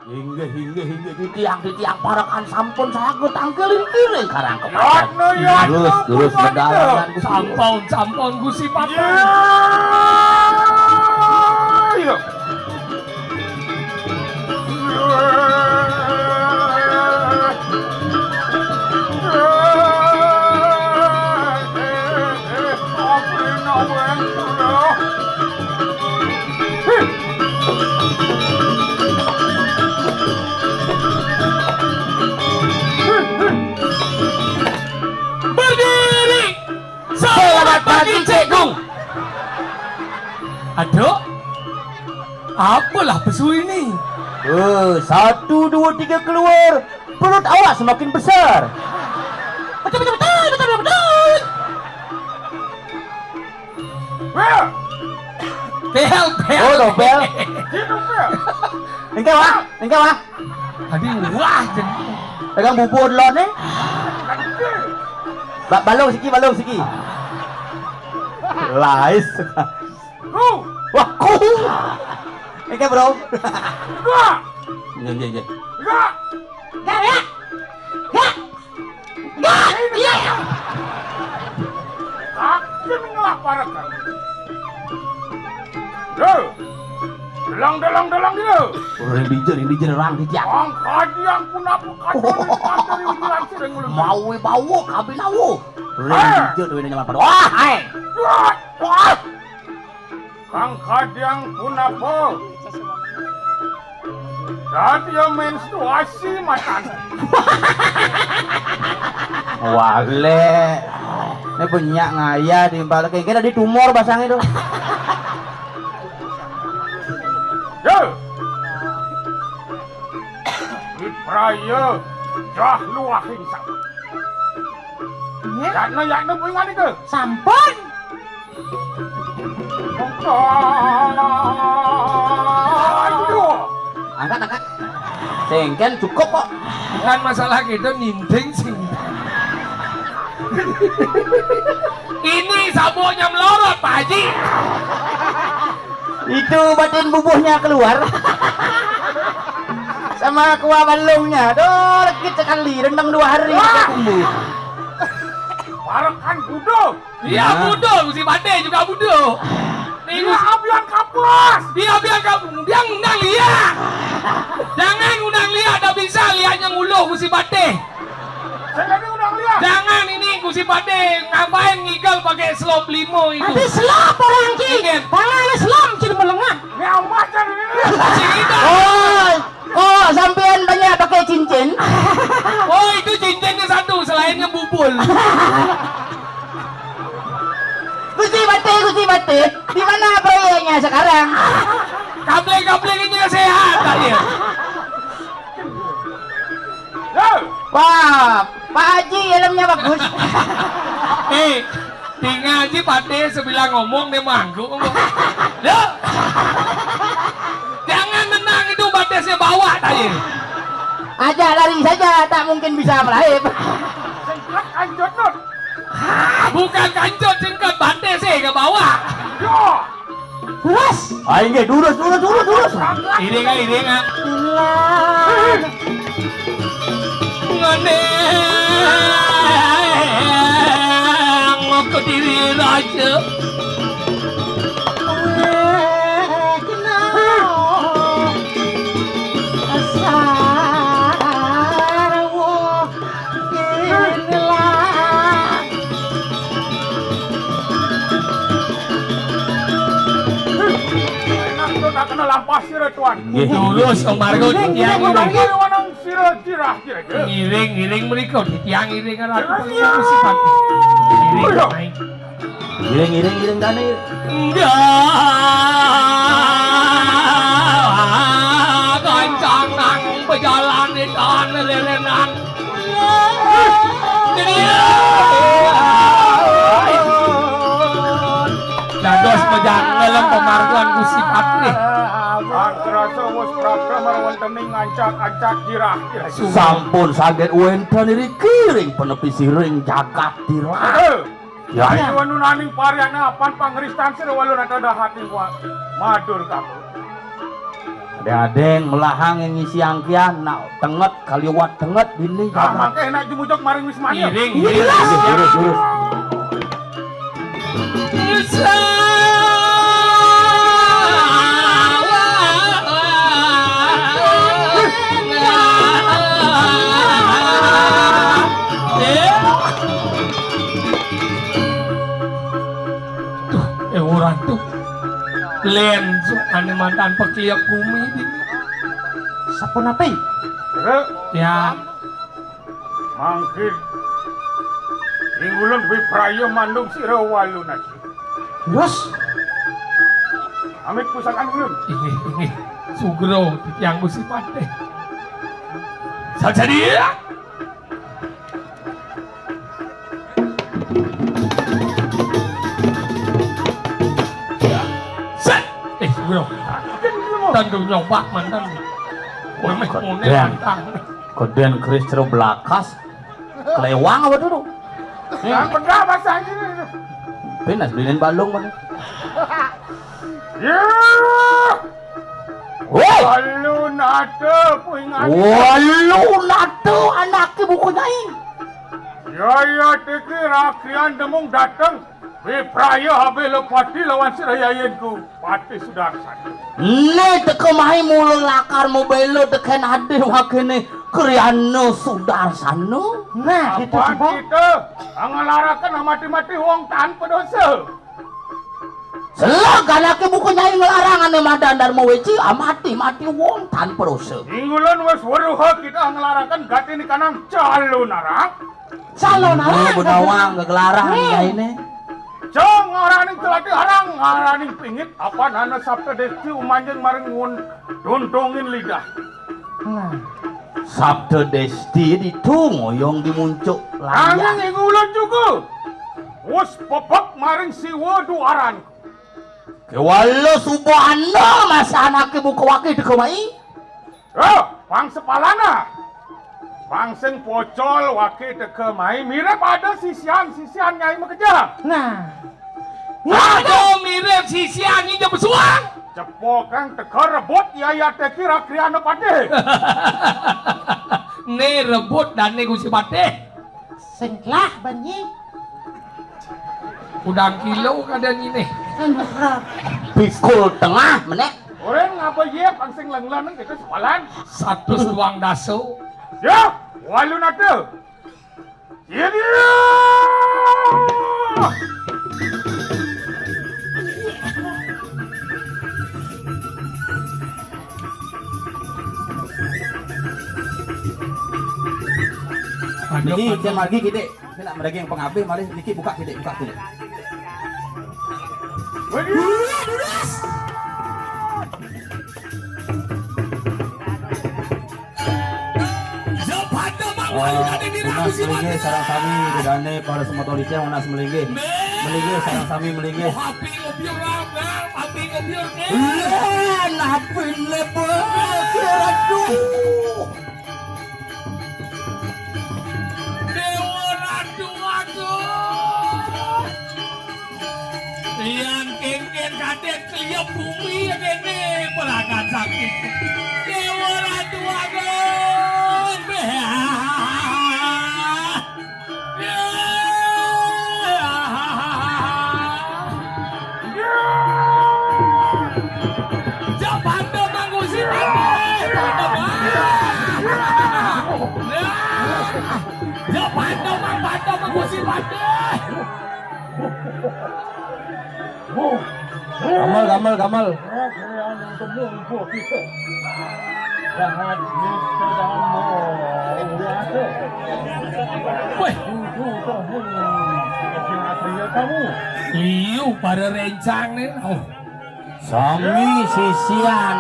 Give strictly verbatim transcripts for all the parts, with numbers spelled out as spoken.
Inggih, inggih, inggih, titiang, titiang parekan sampun saged tangkilin kiring karang kepaten. Yatna, yatna, terus, terus, punapi, medalaran, Gusti. Sampun, sampun, Gusti Patih. Iya. Berdiri. Selamat pagi, Cik Gung. Aduh, apalah pesu ini? Eh, satu, dua, tiga, keluar. Perut awak semakin besar. Betul, betul, betul, betul, betul, betul. Bel. Bel, bel. Oh, dobel. Gitu, Bel. Engke, Wah. Engke, Wah. Tadi wah, jadi. Pegang bubur dulu nih. Ba-, balung siki, balung siki. Lais. Ku. Wah, ku. Engke, Bro. Gua. Nggih, nggih, nggih. Gua. Gak, ya. Gak. Gak. Iya. Aku ngelak parek kan. Yo. Delong, delong, delong gitu. Ring dijur, ring dijur, rang dijak. Wong kadiang pun apa kacau di kantor di ujian sering ngulung. Mawe bawa, kabin awo. Ring dijur, wene nyaman pada. Wah, hai. Wah, wah. Kang Kadiang punapa? Dadi ya menstruasi matan. Wale. Ini banyak ngaya di empal. Kayak kira di tumor basang itu. Yo. Di praya jah luahing sak. Nggih. Yakna, yakna, kuwi ngene ke? Sampun. Ayo. Angkat, angkat. Sengken cukup kok. Bukan masalah gitu, ninding sing. Ini sabuknya melorot, Pak Haji. Itu batin bubuhnya keluar. Sama kuah balungnya. Aduh, legit sekali. Rendam dua hari. Wah. Kita tunggu. Parekan budo. Iya, nah. Budo. Gusti Patih juga budo. Nih, dia Gusti abian kapas. Dia abian kapas. Dia ngundang liak. Jangan ngundang liak, tak bisa liaknya nguluh Gusti Patih. Saya tadi ngundang liak. Jangan ini Gusti Patih, ngapain ngigel pakai selop limo itu? Tapi selop orang ki. Ingat. Tangan selop jadi melengah. Ini amat kan ini. Sing itu. Oi. Oh, sampean banyak pakai cincin? Oh, itu cincinnya satu, selainnya bubul. Gusti Patih, Gusti Patih, di mana proyeknya sekarang? Kabling-kabling ini sehat aja. Wah, Pak Haji helmnya bagus. Eh, tinggal Haji Patih sebilang ngomong dia mangkuk ngomong. Loh. Jangan menang itu batasnya bawah tadi. Ajak lari saja, tak mungkin bisa melaip. Sengkat kancut, Nut. Bukan kancut, sengkat batasnya ke bawah. Yo. Terus. Ayo, nggih, durus, durus, durus, durus. Iring, iring, ah. Ngene. Kediri raja. Enak tuh, tak kena lampas sih, Tuan. Nggih. Lurus, Om Margo, nggih, titiang nggih, nggih. Ngiring, ngiring mriko, titiang ngiring, Ratu Sifat. Ngiring, ayo. Ngiring, ngiring, ngiring, Dani. Enggak, kancang nang pejalan di tanah lelenan. Jadi, dados pejanggelan pemarguan Gusti Patih. Angkrasa wus prapta marwantening ancak-ancak jirah. Sampun saged wenten iri kiring penepi siring jagat tirah. Eh, ya. Ayo wanunaning paryana apan pangristan sira walunata dahating wa-, madur kamu. Dadeng melahang yang ngisi angkian, nak tenget kaliwat tenget bini. Lah, mangke enak jumujug maring Wismanya. Iring, iring. Lurus, lurus. Duh, eh, orang tuh. Lén, ane mantan pekliap bumi di. Sapunapi? Rek. Ya. Mangkin. Inggulun Wipraya mandung sira walu nasi. Terus? Amit pusaka ulun. Inggih, inggih. Sugro titiang Gusti Patih. Sajadi ya. Set. Eh, bro. Tandung nyobak mantan. Wah, meh, mone mantan. Koden keris cero blakas. Kelewang apa dulu? Yang bener bahasa ini. Pinas bilin balung mana? Ya. Woi. Walu nada, puingan. Walu nada, anake buku nyai. Ya, ya, tiki rakrian demung dateng. Wipraya habis lepati lawan sira yayinku. Pati Sudarsana. Ne teka mai mula lakar mabela teken ade wakene kriana Sudarsana. Nah, gitu. Apa sih, Pak? Kita ngelarakan mati-mati wong tanpa dosa. Seleg anake buka nyai ngelarang ane madan Dharma Weci, amati-mati wong tanpa dosa. Inggulun wis weruha kita ngelarakan gati ni kanang calon arang. Calon arang. Bunawang gegelarang nyai ne. Cong ngaraning telati arang, ngaraning pingit, apa nana sabda desti umanjing maring won dontongin lidah. Nah. Sabda desti ditu ngoyong di muncuk layar. Nanging inggulun juga. Wus bebek maring siwa duaran. Kewala subana masa anake buka waki deka mai. Oh, pang sepalana. Pang sing pocol waki deka mai mirip ada sisian-sisian nyai makejang. Nah. Ada mirip sisian nyai besuang. Cepokang teka rebut yaya teki rakriana patih. Ne rebut dane Gusti Patih. Sing telah benyi. Udang kilo kada nyine. Pikul tengah menek. Orang ngapa ye pangsing lenglan kita sepalan. Satus duang daso. Ya, walu nata. Iya dia. Niki, kita margi kita. Kena mereka yang pengabih malih niki buka kidik, buka kidik. Tunas melinggih sareng sami, dane para semata disian tunas melinggih. Melinggih sareng sami melinggih. Api ngebyur, Bang, api ngebyur, Bang. Lah, napi lebet, aduh. Dewa Ratu Agung. Yang kengken kadet keliap bumi kene pelakan sakit. Dewa Ratu Agung. Jabatan manggusi mati. Ya, bantu, Bang, bantu, Bang, Gusti Patih. Gamal, gamal, gamal. Weh. Liu para rencang nih. Oh. Sami sisian.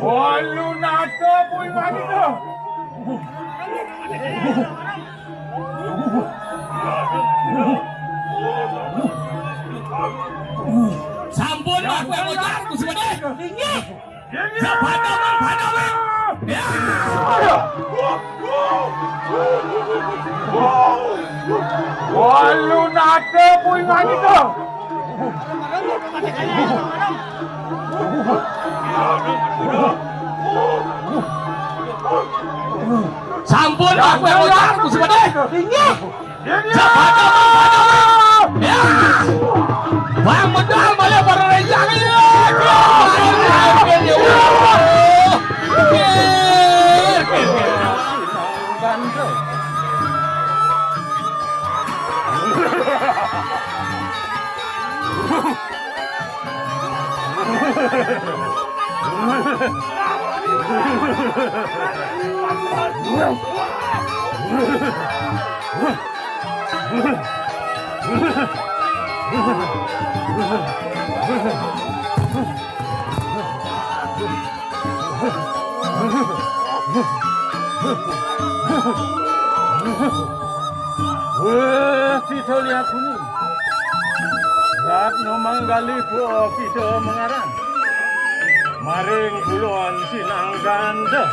Walu nata, puing wanita. Sampun, Pak, kowe bocah, Gusti Patih. Inggih. Ya, pada, Mang, pada, Mang. Ya. Walu nate puingan itu. Sampun, aku yang ngocang, Gusti Patih. Inggih. Inggih. Sabada, sabada. Ya. Bang medal, maya para rejang. Ya. Wéh, sida lihat buni. Ratna Manggali Bukita Mengarang. Maring kulon sinang ganda.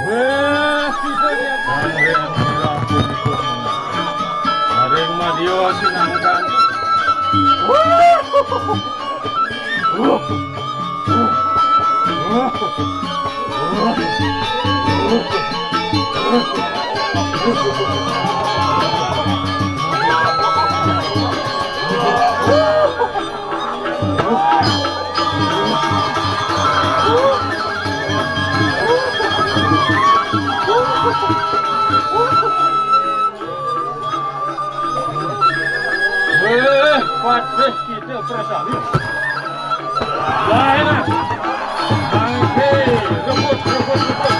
Wéh, kita lihat. Maring madya sinangkan. Wéh, Patih Kidul Prasari. Lah, enak. Mangke, rebut, rebut, rebut.